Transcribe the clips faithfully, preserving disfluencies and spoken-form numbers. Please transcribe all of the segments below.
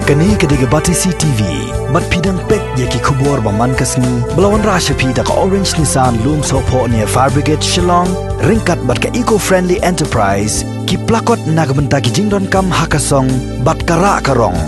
Kane ka dei ka Batesi T V, bad phi dang peit ïa ki khubor ba man ka sngi, ba la wanrah sha phi da ka Orange Nissan Lumsohphoh near Fire Brigade Shillong, ryngkat bad ka Eco Friendly Enterprise, ki plakot na ka bynta ki jingdonkam ha ka song, bad ka rah ka rong.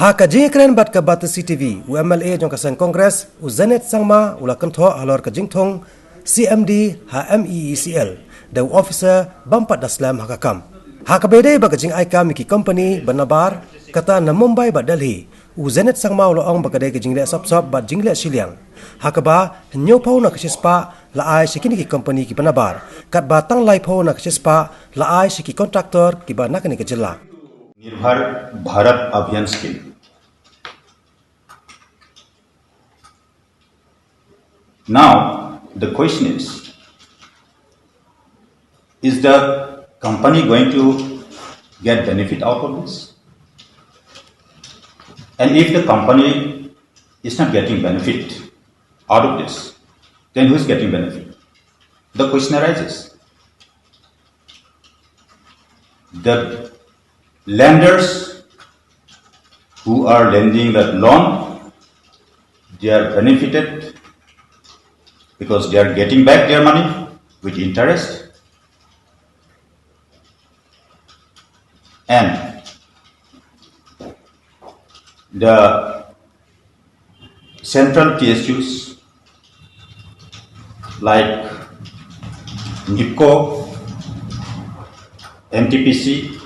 Ha ka jingïakren bad ka Batesi T V, u M L A jong ka seng Congress, u Zenith Sangma, u la kynthoh halor ka jingthung C M D ha M E E C L, da u officer bym pat da slem ha ka kam. Ha kaba ïadei bad ka jingaikam ïa ki company ba nabar, kata na Mumbai bad Delhi, u Zenith Sangma u la ong ba ka dei ka jingleh sop sop bad jingleh shiliang. Ha kaba, hynñiewphew na ka shispah, la ai sha kine ki company kiba nabar. Katba tang laiphew na ka shispah, la ai sha ki contractor kiba na kane ka jylla. Nirbhar Bharat Abhiyan Scheme. Now, the question is, is the company going to get benefit out of this? And if the company is not getting benefit out of this, then who is getting benefit? The question arises. The lenders who are lending that loan, they are benefited because they are getting back their money with interest. And the central P S Us like NEEPCO, N T P C,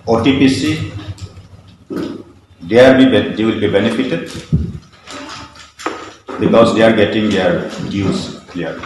O T P C, they are be, they will be benefited because they are getting their dues cleared.